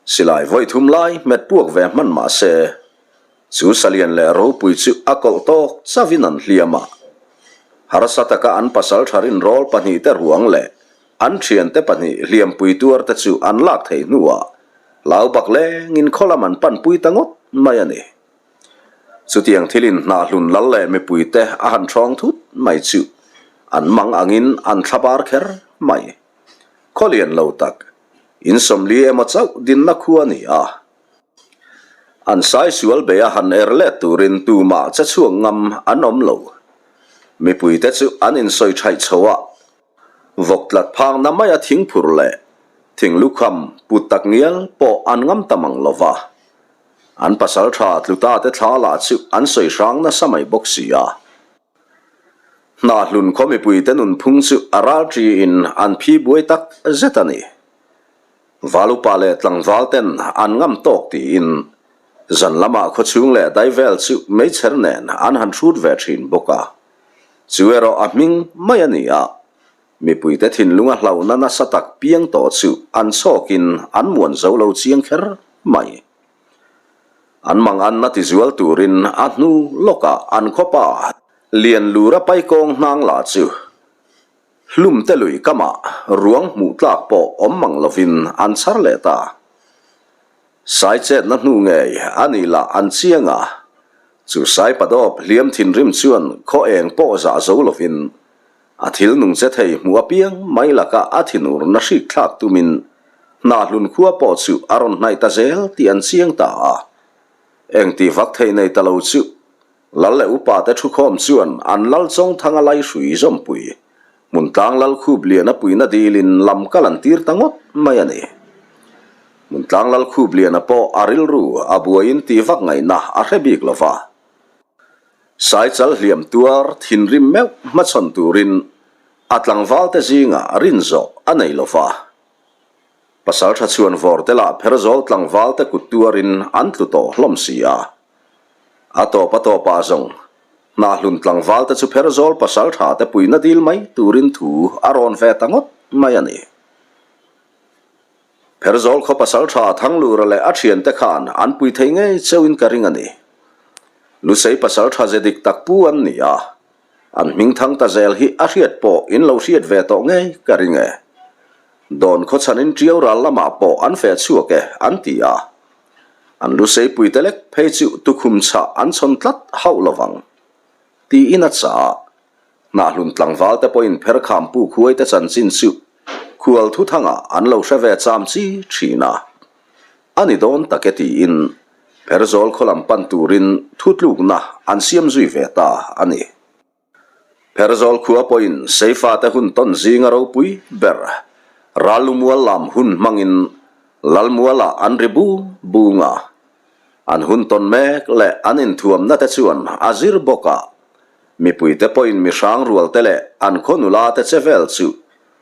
Silai vawi thum lai hmet puak ve hman mah se, chu salian leh ropui chu a kawlh tawk chauhin an hliam a. Harsa taka an pasal tha rinrawl pahnihte ruang leh an thiante pahnih hliampui tuarte chu an lak thei hnuah hlau bak lengin khaw lam an panpui ta ngawt mai a ni. Chutiang thilin hnahhlun lal leh mipuite a han ṭhawng thut mai chu an mang angin an thlabar kher mai. Khaw lian lo tak In 40 emaw chauh dinna khu a ni a. An sai sual bei a han er let turin tumah che chhuak ngam an awm lo. Mipuite chu an insawi thaih chho a, vawk tlat phangna maia thing phur leh thing lukham put tak ngial pawh an ngam ta mang lo va. An pasal tha tluta te thla lah chu an sawi hrang nasa mai bawk si a. Hnahlun khaw mipuite nunphung chu a ral ṭiin an phi buai tak zet a ni. Val upa leh tlangval ten an ngam tawk tiin zan lamah khawchhung leh dai vel chu meichher nen an han hrut ve ṭhin bawk a. Chu erawh a hming mai a ni a, mipuite thinlunga hlauhna nasa tak piang tawh chu an chhawkin an muan zo lo chiang kher mai. An manganna tizual turin a hnu lawkah an khawpa lian lura paikawng hnang lah chu hlumte lui kamah ruang hmuh tlak pawh awm mang lovin an chhar leh ta. Sai chetna hnu ngei a nih lah an chiang a, chu sai padawp hliam thinrim chuan khaw eng pawh zah zo lovin A thil nung che thei hmuh apiang mai lakah a thinurna hrik thlak tumin Hnahlun khua pawh chu a rawn hnaih ta zel tih an chiang ta a. Engti vak thei nei ta lo chu Lal leh upate thukhawm chuan an Lal Chawngthanga lai hrui zawmpui Hmuntlang Lal Khup Liana puina dilin lam kal an tir ta ngawt mai a ni. Hmuntlang Lal Khup Liana pawh a rilru a buaiin tih vak ngaihna a hre bik lo va. Saichal hliam tuar thinrim meuh hmachhawn turin a tlangvalte zingah rin zawh a nei lo va. Pasaltha chhuan vawrte lah pherzawl tlangvalte kut tuarin an tlu tawh hlawm si a. A tawp a tawpah zawng Hnahlun tlangvalte chu pherzawl pasaltha te puina dil mai turin thu a rawn ve ta ngawt mai a ni. Pherzawl khaw pasal tha Thanglura leh a thiante khan an pui thei ngei cheuhin ka ring a ni. Lusei pasal tha ze dik tak pu an ni a, an hming thang ta zel hi a hriat pawh in lo hriat ve tawh ngei ka ring e. Dawn khaw chhanin Tiau ral lamah pawh an feh chhuak e an ti a. An Lusei puite lek phei chu tukhum chhah an chhawn tlat hauh lovang tiin a chah a. Hnahlun tlangval te pawhin Pherkham pu khuai te chanchin chu khual thuthangah an lo hre ve cham chi thin a. A ni dawn tak e tiin Pherzawl khaw lam pan turin thutlukna an siam zui ve ta a ni. Pherzawl khua pawhin Seifa te hun tawn zinga ropui ber Rallumual lam hun hmangin Lalmualah an ri bung bung a. An hun tawn mek leh an inthuamna te chuan a zir bawk a. Mipuite pawhin mi hrang rualte leh an khaw nula te che vel chu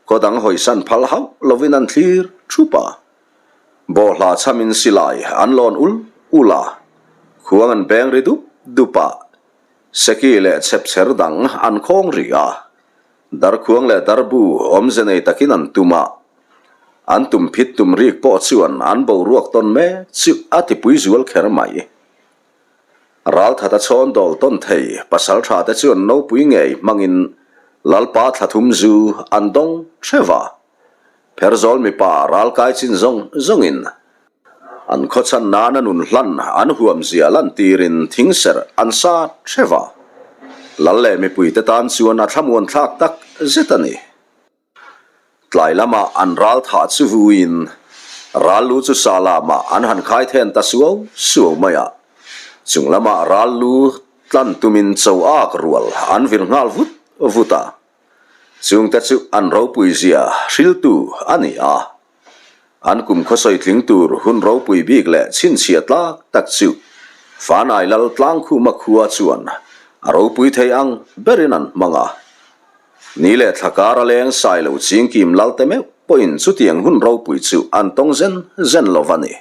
khaw dang hawisan phal hauh lovin an thlir thup a. Bawhhla chhamin silai an lawn ul ul a, khuang an beng ri dup dup a, seki leh chhepchher dang an khawng ri a, darkhuang leh darbu awmze nei takin an tum a. An tum phit tum rik pawh chuan an boruak tawn mek chu a tipui zual kher mai. Ralthata chhawn dawl tawn thei pasal tha te chuan nopui ngei hmangin Lalpa thla thum zu an dawng theuh a. Pherzawl mipa ralkai chin zawng zawngin an khawchhan nana nun hlan an huam zia lantirin thingserh an sa theuh a. Lal leh mipuite tan chuan a thlamuan thlak tak zet a ni. Tlai lamah an ral thah chu vuiin ral lu chu sa lamah an han khai then ta suau suau mai a. Chung lamah ral lu tlan tumin cho ak rual an vir nghal vut vut a. Chungte chu an ropui zia hriltu a ni a. An kum khawsawi tling tur hun ropui bik leh chhinchhiah tlak tak chu Fanai Lal Tlangkhuma khua chuan. A ropui thei ang berin an hmang a. Ni leh thla kar a leng sai lo chingkim lal te meuh pawhin chutiang hun ropui chu an tawng zen zen lo va ni.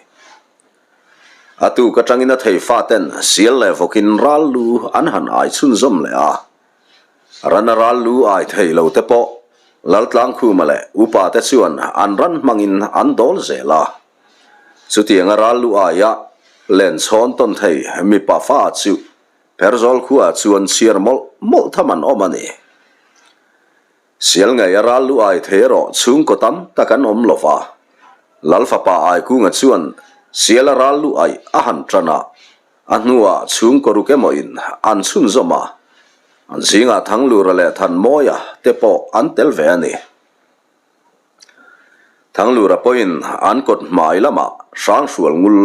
A tuk atangin a thei faten sial leh vawkin ral lu an han ai chhunzawm leh a. Rana ral lu ai thei lo te pawh Laltlangkhuma leh upa te chuan an ran hmangin an dawl zel a. Chutianga ral lu aia len chhawn tawn thei mipa fa chu Pherzawl khuaah chuan chhiar mawlh mawlh tham an awm a ni. Sial ngei a ral lu ai thei erawh chhungkaw tam tak an awm lo va. Lal fapa Aikunga chuan sial a ral lu aih a han tan a, a hnuah chhungkaw ruk emawin an chhunzawm a, an zingah Thanglura leh Thanmawia te pawh an tel ve a ni. Thanglura pawhin an kawt hmai lamah Hranghrual ngul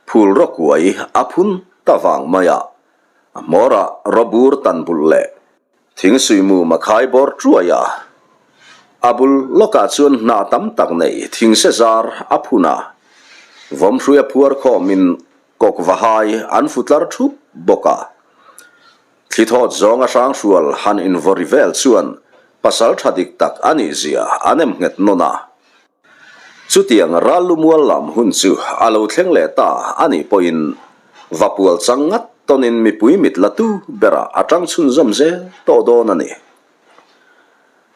phul rawkuai a phun ta vang mai a, a hmawrah rawbur tan bulh leh thingsuih mum a khai bawr tuai a. A bul lawkah chuan hnah tam tak nei thingse zar a phun a, vawmhrui a phuar khawmin kawk vahai an fu tlar thup bawk a. Thli thawt zawnga Hranghrual han invawri vel chuan pasal tha dik tak a nih zia a nem nghet nawn a. Chutiang ral lumual lam hun chu a lo thleng leh ta a nih pawhin Vapual chang ngat tawnin mipui mit la tu berah a tang chhunzawm zel tawh dawn a ni.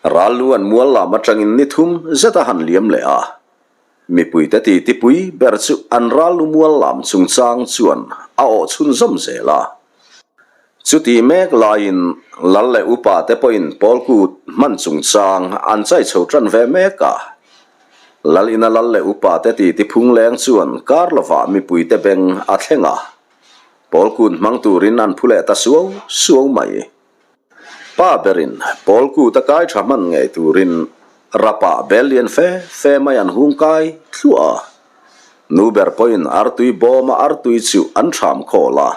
Ral lu an mual lam atangin ni thum zet a han liam leh a. Mipuite titipui ber chu an ral lumual lam chungchang chuan a awh chhunzawm zel a. Chuti mek laiin Lal leh upa te pawhin Pawlkut hman chungchang an chai chho tan ve mek a. Lal ina Lal leh upa te titi phung leng chuan kar lovah mipuite beng a thleng a. Pawlkut hmang turin an phu leh ta suau suau mai. Pa berin Pawlkut a kai tha hman ngei turin rapah bel lian fe fe mai an hung kai thluah a. Nu ber pawhin artui bawma artui chu an thram khawl a.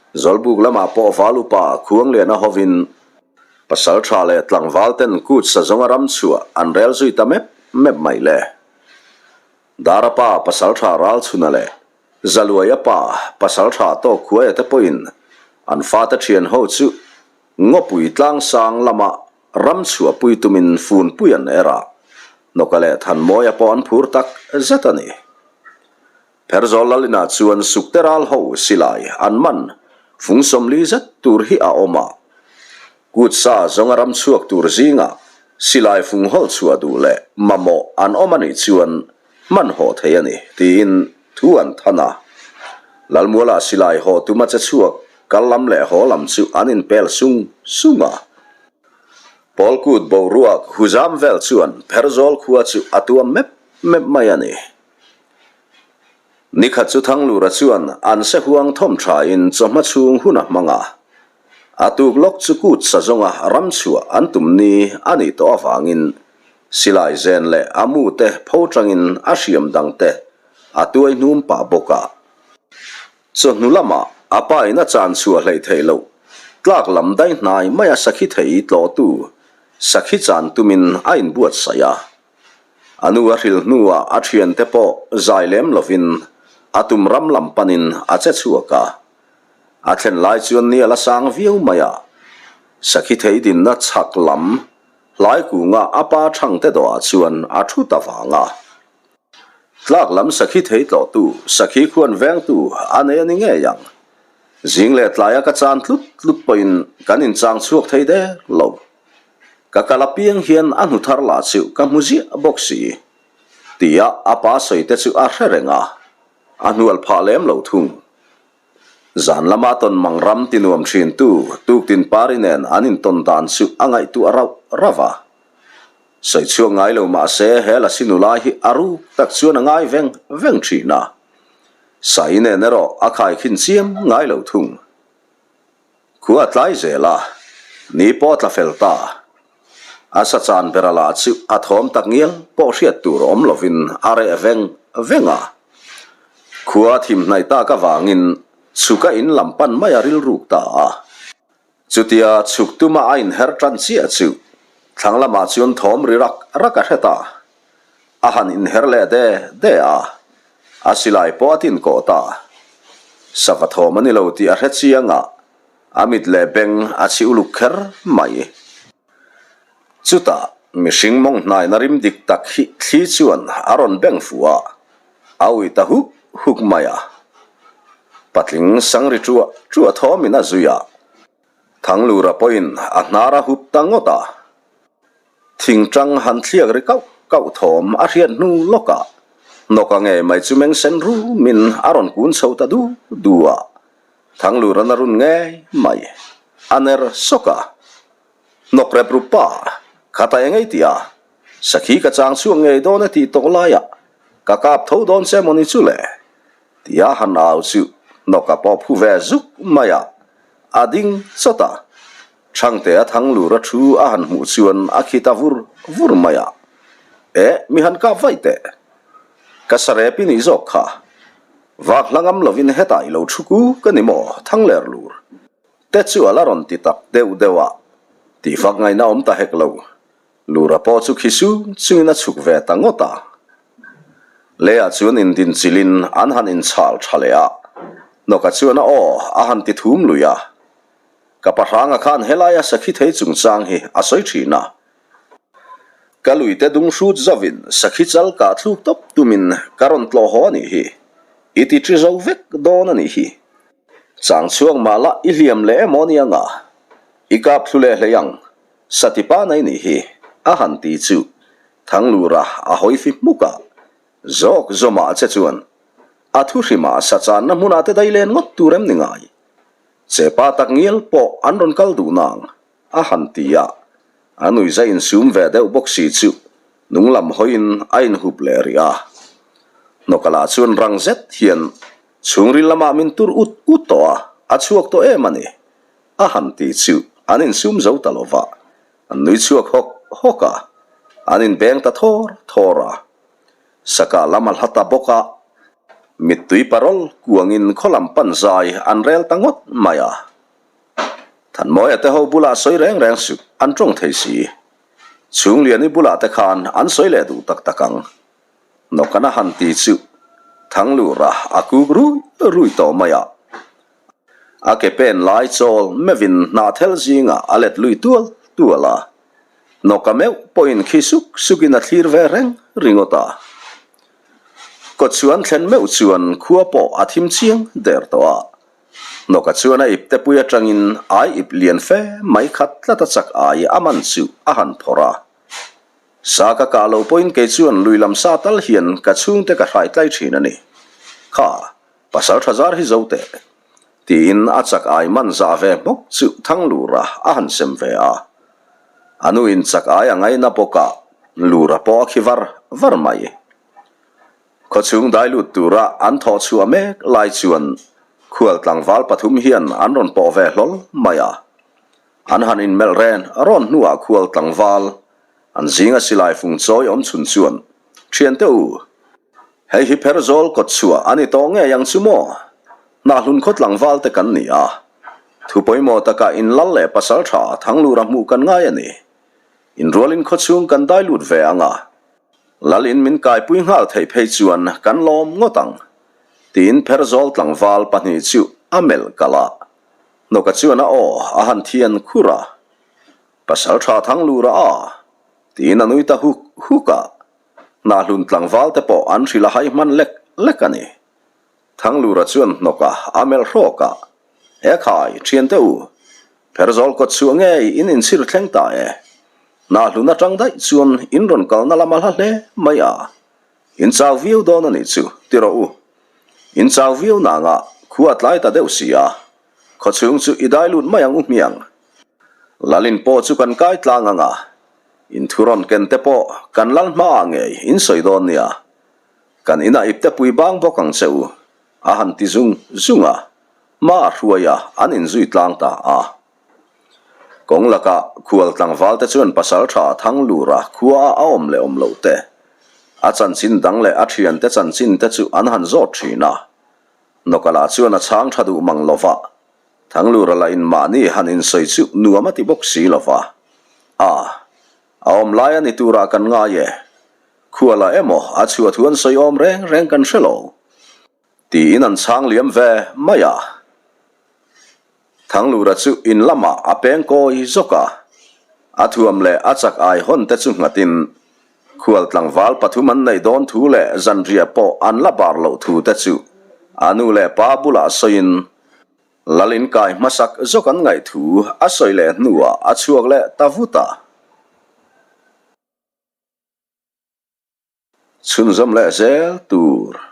Zawlbuk lamah pawh val upa Khuangliana hovin pasal tha leh tlangval ten kut sa zawnga ram chhuah an rel zui ta mep mep mai le. Dara pa pasal tha Ralchhuna leh Zaluaia pa pasal tha tawk khuaia te pawhin an fate thian ho chu Ngawpui tlangsang lama ram chhuahpui tumin funpui an er a, Hnawka leh Thanmawia pawh an phur tak zet a ni. Pherzawl Lalinah chuan Sukte ral ho silai an man fung 40 zet tur hi a awm a, Kut sa zawnga ram chhuak tur zingah silai fung hawlh chhuah duh leh mamawh an awm a nih chuan hman haw thei a ni, tiin thu an than a. Lalmualah silai haw tuma che chhuak kal lam leh haw lam chu an inpel sung sung a. Pawlkut boruak huzam vel chuan Pherzawl khua chu a tuam mep mep mai a ni. Nikhat chu Thanglura chuan an se huang thawm thain chawhma chhung hun a hmang a. A tuk lawk chu kut sa zawnga ram chhuah an tum ni a nih tawh avangin silai zen leh a mu te pho tangin a hriam dang te a tuai hnum pah bawk a. Chawhnu lamah a pa in a chan chhuah hleih theih loh tlak lam dai hnai maia sakhi thei tlawhtu sakhi chan tumin a inbuatsaih a. A nu a hrilh hnuah a thiante pawh zai lem lovin a tum ram lam panin a che chhuak a. A thlen lai chuan ni a la sang viau mai a, sakhi thei dinna chhak lam hlai kunga a pa thangte dawhah chuan a thu ta vang a. Tlak lam sakhi thei tlawhtu, sakhi khuan vengtu a nei a ni ngei ang. Zing leh tlaia ka chan tlut tlut pawhin kan inchang chhuak thei der lo. Ka kal apiang hian a hnu thar lah chu ka hmu ziah bawk si. Tia a pa sawi te chu a hre reng a, a hnual phah lem lo thung. Zan lama tawn mang ram ti nuam thintu tuktin pari nen an intawn dan chu a ngaihtuah rauh rauh a. Sawi chhuak ngai lo mah se he lasi nula hi a ruk tak chuan a ngai veng veng thin a. Sai nen erawh a khaikhin chiam ngai lo thung. Khua a tlai zel a, ni pawh a tla fel ta. A sa chan bera lah chu a thawm tak ngial pawh hriat tur awm lovin a reh veng veng a. Khua a thim hnaih tak avangin chhuk a in lam pan mai a rilruk ta a. Chutia chhuk tuma a inher tan chiah chu thlang lamah chuan thawm ri rak rak a hre ta. A han inher leh de de a, a silai pawh a tin kawh ta. Sava thawm a ni lo tih a hre chiang a. A mit leh beng a chhi uluk kher mai. Chutah mihring mawng hnaina rim dik tak hi thli chuan a rawn beng fuh a, a ui ta huk huk mai a. Patling sangri ṭuah ṭuah thawmin a zui a, Thanglura pawhin a hnar a hup ta ngawt a. Thingṭang han thliak ri kauh kauh thawm a hriat hnu lawkah hnawka ngei mai chu meng sen rumin a rawn kun chho ta du du a. Thanglura'n a run ngei mai. A ner sawk a. Hnawk rep rup pa, kha ta eng ei tih a, sakhi ka chang chhuak ngei dawn e tih tawh laiah ka kap tho dawn che mawni chu le? Tia han au chu hnawk a pawh phu ve zuk mai a, a ding chawt a. Thangte a Thanglura thu a han hmuh chuan a khi ta vur vur mai a, Eh, mi han kap vaih teh. Ka sarep i nih zawk kha. Vak hla ngam lovin hetah i lo thu ku ka ni maw, Thangler lur. Te chu a la rawn ti tak deuh deuh a, tihfak ngaihna awm ta hek lo. Lura pawh chu khi sung chungin a chhuk ve ta ngawt a. Leiah chuan indin chilhin an han inchhal tha leh a, Hnawka chuan a aw a han ti thum lui a. Ka pahranga khan helaia sakhi thei chungchang hi a sawi thin a. Ka luite dung hrut zovin sakhi chal kah thluk tawp tumin ka rawn tlawh haw a nih hi. I ti ṭi zo vek dawn a nih hi. Chang chhuak mah la i hliam leh emaw ni anga i kap thlu leh hlei ang, Satipa nei nih hi a han ti chu Thanglura a hawi fi hmuk a, zawk zawmah che chuan a thu hrimah sachanna hmunah te dai len ngawt tur em ni ngai? Chepa tak ngial pawh an rawn kal duh nang a han ti a, a nuihza insum ve deuh bawk si chu nung lam hawiin a inhup leh rih a. Hnawkala chuan rang zet hian Chhungril lamah min tur ut ut tawh a, a chhuak tawh em a ni? A han ti chu an insum zo ta lo va, an nui chhuak hawk hawk a, an inbeng ta thawr thawr a. Saka lam a hla ta bawk a, mittui parawl kuangin khaw lam pan zai an rel ta ngawt mai a. Thanmawia te ho bulah sawi reng reng suh, an tawng thei si. Chhungliani bulah te khan an sawi leh duh tak tak ang. Nawkan a han ti chu Thanglura a kuk rui rui tawh mai a. A ke pen lai chawl meuhin hnahthel zingah a let lui tual tual a. Nawka meuh pawhin khi suk sukin a thlir ve reng ringawt a. Kawtchhuan thlen meuh chuan khua pawh a thim chiang der tawh a. Nawka chuan a ipte pui atangin ai ip lian fe mai khat tlat a chak ai a man chu a han phawrh a. Sa ka kah loh pawhin kei chuan lui lam sa tal hian ka chhungte ka hrai tlai thin a ni. Kha, pasal tha zar hi zo teh. Tiin a chak ai man zah ve hmawk chu Thanglura a han sem ve a. A nuin chak ai a ngaina bawk a, Lura pawh a khi var var mai. Khawchhung dai lut tura an thawh chhuah mek lai chuan khual tlangval pathum hian an rawn pawh ve hlawl mai a. An han inmelh ren rawn hnuah khual tlangval an zinga silai fung chawi awm chhun chuan, Thiante u, hei hi Pherzawl kawt chhuah a ni tawh ngei ang chu maw? Hnahlun khaw tlangval te kan ni a, thu pawimawh takah inlal leh pasal tha Thanglura hmuh kan ngai a ni. Inrualin khawchhung kan dai lut ve ang a, Lal in min kaipui nghal theih phei chuan kan lawm ngawt ang, tiin Pherzawl tlangval pahnih chu a melh kalh a. Hnawka chuan a aw a han thian khur a, Pasal tha thang lura a, tiin a nui ta huk huk a. Hnahlun tlangval te pawh an hrilh a hai hman lek lek a ni. Thanglura chuan hnawka a melh hrawk a, E khai, thiante u, Pherzawl kawt chhuah ngei in inchhir thleng ta e. Hnahlun atang daih chuan in rawn kalna lam a hla hle mai a. In chau viau dawn a nih chu, ti rawh u. In chau viau nangah khua tlai ta deuh si a, khawchhung chu i dai lut mai ang u hmiang. Lalin pawh chu kan kai tlang ang a, in thu rawn ken te pawh kan lal hmaah ngei in sawi dawn nia. Kan inah ipte pui bang bawk ang che u, a han ti zung zung a, hma a hruai a, an inzui tlang ta a. Kawng lakah khual tlangval te chuan pasal tha Thanglura khua a awm leh awm loh te, a chanchin dang leh a thiante chanchin te chu an han zawt thin a. Nawkala chuan a chhang tha duh mang lova, Thanglura lah in mahni han insawi chu nuam a ti bawk si lova. A, a awm lai a ni turah kan ngai e. Khuala emaw a chhuah thu an sawi awm reng reng kan hre lo. Tiin an chhang liam ve mai a. Thanglura chu in lamah a peng kawi zawk a, a thuam leh a chak ai hawn te chu nghatin khual tlangval pathum an neih dawn thu leh zanriah pawh an la bar loh thu te chu a nu leh pa bulah sawiin Lal in kai hmasak zawk an ngaih thu a sawi leh hnuah a chhuak leh ta vut a. Chhunzawm leh zel tur.